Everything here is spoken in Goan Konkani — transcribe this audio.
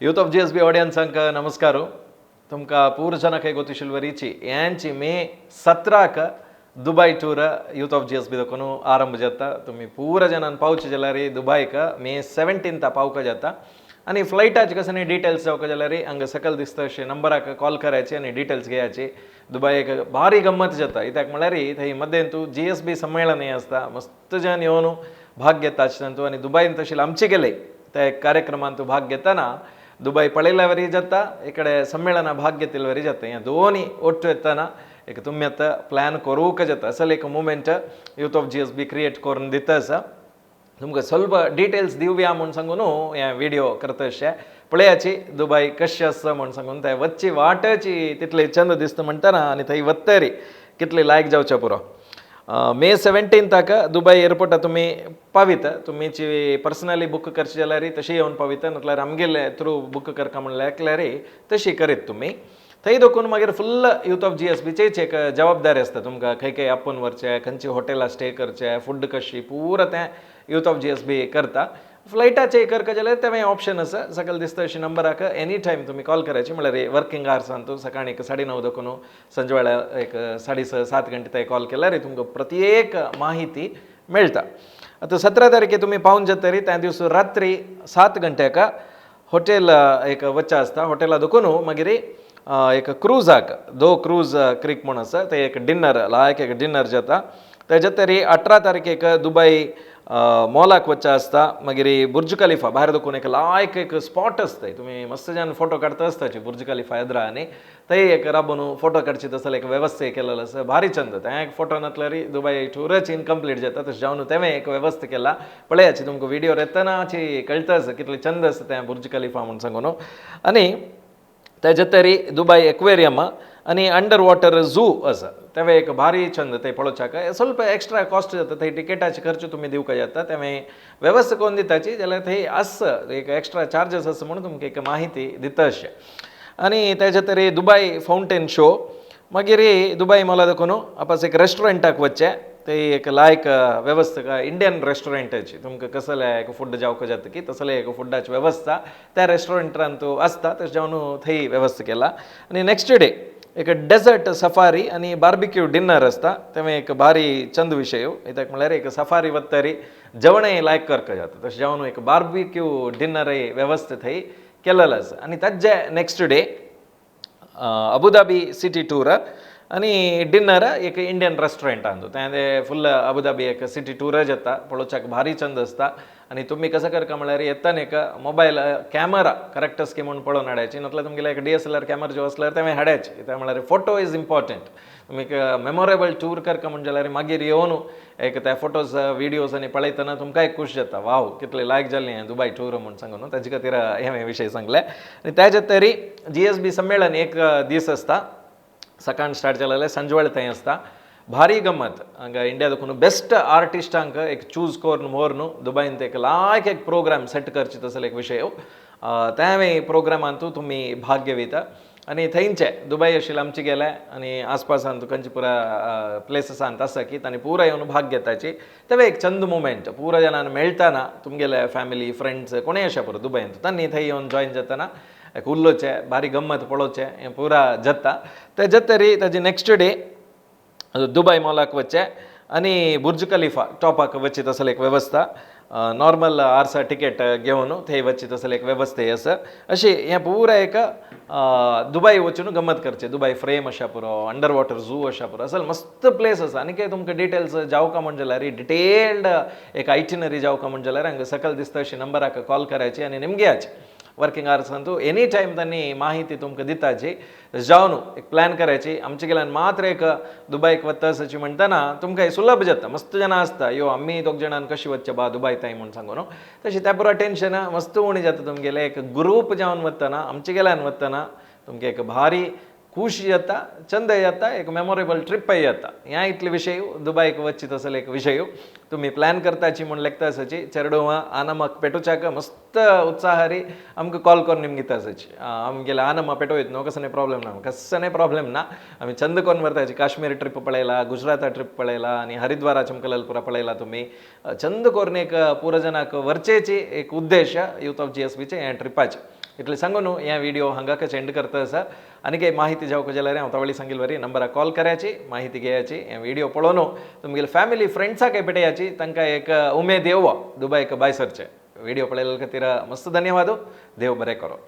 यूथ ऑफ जीएसबी ऑडियन्सांक नमस्कार. तुमकां पूर जनाक गोतिशिल्वरीची यांची मे 17क Dubai tour youth of GSB देखून आरंभ जाता. तुमी पूरा जनान पावचे जाल्यार दुबायक मे 17 पावका जाता. आनी फ्लायटाचे कसं डिटेल्स जावका जाल्यार हांगा सकयल दिसता अशें नंबराक कॉल करायचे आनी डिटेल्स घेयाचे. दुबायक भारी गम्मत जाता, कित्याक म्हळ्यार थंय मदेंतू जीएसबी संमेळनय आसता. मस्त जन येवन भाग घेता तातूंत आनी दुबायन तशें आमचे गेले त्या कार्यक्रमांत भाग घेतना दुबय पळयल्यावरी जाता, इकडे संमेळना भाग घेतिल्ल्यावरी जाता. ह्या दोनी ಒಟ್ಟು येतना एक तुमी आतां प्लॅन करूंक जाता. असल एक movement youth of GSB create करून दिता आसा. तुमकां ಸ್ವಲ್ಪ डिटेल्स दिवया म्हूण सांगून हे व्हिडिओ करता. अशें पळयाची दुबाय कशें आसा म्हूण सांगून, थंय वच्ची वाटची तितली चंद दिसता म्हणटना आनी थंय वत्तरी कितली लायक जावचें पुरो. मे 17ताक दुबय एअरपोर्टार तुमी पाविता. तुमीची पर्सनली बूक करची जाल्यार तशी येवन पाविता, नाल्यार आमगेले थ्रू बूक करका म्हणल्यार एकल्यार तशी करीत तुमी. थंय दोकून मागीर फुल्ल यूथ ऑफ जीएसबीचेच एक जबाबदारी आसता. तुमकां खंय खंय आपोवन व्हरचें, खंयची हॉटेलां स्टे करचें, फूड कशी, पुरा तें यूथ ऑफ जीएसबी करता. फ्लायटाचे करका जाल्यार तें ऑप्शन आसा. सकयल दिसता अशी नंबराक एनी टायम तुमी कॉल करायची, म्हळ्यार वर्किंग आवर्सान सकाळी एक 9:30 देखून संजे वेळा एक 6:30-7 घंटे थंय कॉल केल्यार तुमकां प्रत्येक माहिती मेळटा. आतां 17 तारखे तुमी पावन जातरी त्या दिवस रात्री 7 घंट्याक हॉटेल एक वच्चा आसता. हॉटेला देखून मागीर एक क्रुजाक दो क्रूज क्रीक म्हूण आसा, ते एक डिनर लायक एक डिनर जाता. तेज्या तरी 18 तारखेक दुबय मॉलाक वच्चा आसता. मागीर बुर्ज खलिफा भायर देखून एक लायक एक स्पॉट आसता, तुमी मस्त जन फोटो काडता आसताची बुर्ज खलिफा एदरा आनी थंय एक राबून फोटो काडची तसले एक वेवस्था केलेलो आसा. भारी चंद तें एक फोटो नासल्यार दुबय टूरच इनकम्प्लीट जाता. तशें जावन तेवें एक वेवस्था केला. पळयाची तुमकां व्हिडिओ येतनाची कळटा आसा कितले चंद आसा तें बुर्ज खलिफा म्हूण सांगून. आनी तेजे तरी दुबय एक्वेरियम आनी अंडर वॉटर झू आसा, तेवे एक भारी चंद ते पळोवच्याक. ಸ್ವಲ್ಪ एक्स्ट्रा कॉस्ट जाता थंय, टिकेटाचे खर्च तुमी दिवका जाता. तेवे वेवस्था करून दिताची जाल्यार थंय आसा एक एक्स्ट्रा चार्जस आसा म्हणून तुमकां एक माहिती दिता अशें. आनी तेजे तरी दुबय फावंटेन शो, मागीर दुबय मॉला देखून आपस एक रेस्टॉरंटाक वचचें. ते एक लायक वेवस्था इंडियन रेस्टॉरंटाची, तुमकां कसलें एक फूड जावका जाता की तसलें एक फुडाची वेवस्था त्या रेस्टॉरंटांत आसता. तशें जावन थंय वेवस्था केला. आनी नेक्स्ट डे एक डेजर्ट सफारी आनी बार्बिक्यू डिनर आसता. तें एक भारी चंद विशय, कित्याक म्हळ्यार एक सफारी वत्तरी जेवणय लायक करका जाता. तशें जावन एक बार्बिक्यू डिनरय वेवस्था थंय केलेलो आसा. आनी ताजे next day Abu Dhabi city tour आनी डिनर एक इंडियन रेस्टॉरंटांत. तें फुल अबुधाबी एक सिटी टूर जाता, पळोवच्याक भारी चंद आसता. आनी तुमी कसं करका म्हळ्यार येतना एक मोबायल कॅमरा करेक्ट आसा की म्हूण पळोवन हाडायची, नातल्यार तुमगेले एक डीएसएलआर कॅमेरा जो आसल्यार तें हाडायचे. कित्याक म्हळ्यार फोटो is important. तुमी एक मेमोरेबल टूर करका म्हण जाल्यार मागीर येवन एक ते फोटोज विडियोज आनी पळयतना तुमकां एक खूश जाता, वाव कितले लायक जाल्लें हें दुबय टूर म्हूण सांगून. ताजे खातीर हें विशय सांगले. आनी तेजे तरी जीएसबी संमेळन एक दीस आसता, सकाळ स्टार्ट जालें संजवेळ थंय आसता. भारी गम्मत. हांगा इंडिया देखून बेस्ट आर्टिस्टांक एक चूज करून व्हरून दुबयंत एक लायक एक प्रोग्राम सेट करचे तसलो एक विशय. त्या प्रोग्रामांत तुमी भाग घेविता आनी थंयचे दुबय आशिल्ले आमचे गेले आनी आसपासांत खंयचे पुरा प्लेसीसांत आसा की तांणी पुरा येवन भाग घेताची. तें एक चंद मुमेंट, पुरा जाणांक मेळटाना तुमगेले फॅमिली फ्रेंड्स कोणूय आसा पुरो दुबयंत, तांणी थंय येवन जॉयन जातना एक उलोवचें, भारी गम्मत पळोवचें, हें पुरा जाता. ते जातरी ताजे नेक्स्ट डे दुबय मॉलाक वचचें आनी बुर्ज खलिफा टॉपाक वचची तसली एक वेवस्था, नॉर्मल आर्सा टिकेट घेवन थंय वचची तसली एक वेवस्था आसा. अशी हें पुरा एक दुबय वचून गम्मत करचें. दुबय फ्रेम आसा पुरो, अंडर वॉटर झू आसा पुरो, असल मस्त प्लेस आसा. आनी कितें तुमकां डिटेल्स जावका म्हण जाल्यार, डिटेल्ड एक आयटिनरी जावका म्हण जाल्यार हांगा सकयल दिसता अशी नंबराक कॉल करायची आनी निमग्याची वर्किंग आवर्सांतू एनी टायम तांणी माहिती तुमकां दिताची. जावन एक प्लॅन करायची. आमचे गेल्यान मात्र एक दुबयक वता अशी म्हणटना तुमकां सुलभ जाता. मस्त जाणां आसता, यो आमी दोग जाणां कशी वचचें बा दुबय थंय म्हूण सांगून, तशें त्या पुरो टेन्शन मस्त उणी जाता. तुमगेलें एक ग्रूप जावन वतना, आमचे गेल्यान वतना तुमकां एक भारी खुशी जाता, चंद जाता, एक मेमोरेबल ट्रिपय जाता. ह्या इतले विशय दुबयक वचची तसले एक विशय तुमी प्लॅन करताची म्हूण लेखता आसाची. चेरडुवां आनमाक पेटोवच्याक मस्त उत्साहारी आमकां कॉल करून निमगिता आसाची, आमगेले आनमा पेटोवयत न्हू, कसो प्रॉब्लेम ना, कसो प्रॉब्लेम ना, आमी चंद करून व्हरताची. काश्मीर ट्रिप पळयला, गुजराता ट्रिप पळयला आनी हरिद्वारा चमकलपुरा पळयला. तुमी चंद करून एक पुरा जनाक व्हरचेची एक उद्देश यूथ ऑफ जीएसबीचे हें ट्रिपाचें. इतलें सांगून हे व्हिडिओ हांगाकच एंड करता आसा. आनी काही माहिती जावक जाल्यार हांव तवळी सांगिल्ली नंबराक कॉल करायची, माहिती घेयाची. हे व्हिडिओ पळोवन तुमगेले फॅमिली फ्रेंड्साक पेटयाची, तांकां एक उमेद येवो दुबयक भायर सरचे. व्हिडिओ पळयल्या खातीर मस्त धन्यवाद. देव बरें करो.